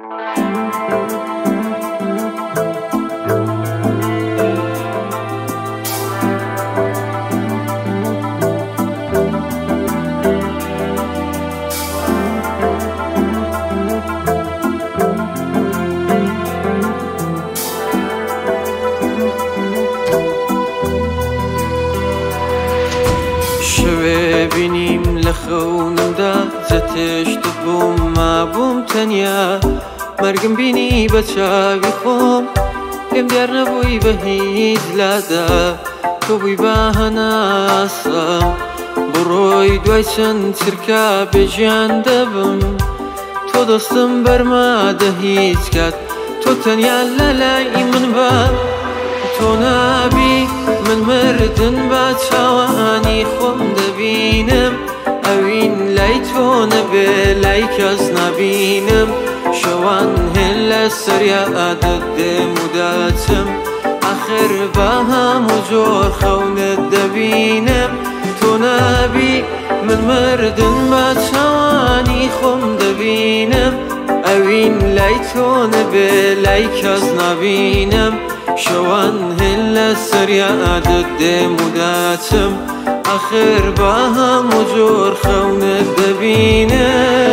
شەوێ بینیم لە خەونمدا جەتێشت بووم، مابووم تەنیا، مەرگم بینی بە چاوی خۆم، لێم دیار نەبووی بە هیچ لادا، تۆ بووی بە هەناسەم. بڕۆی دوای چەند چرکا بێژیان دەبم، تۆ دەستم بەرمادە هیچ کات، تۆ تەنیا لە لای من بە. تۆ نابی من مردن بە چاوانی خۆم دەبینم، ئەوین لای تۆ نەبێ لای کەس نابینم. شەوان هێن لە سەریادت دێم و داچم، ئاخر بە هەموو جۆر خەونت دەبینم. تۆ نابی من مردن بە چاوانی خۆم دەبینم، ئەوین لای تۆ نەبێ لای کەس نابینم. شەوان هێن لە سەریادت دێم و داچم، ئاخر بە هەموو جۆر خەونت دەبینم.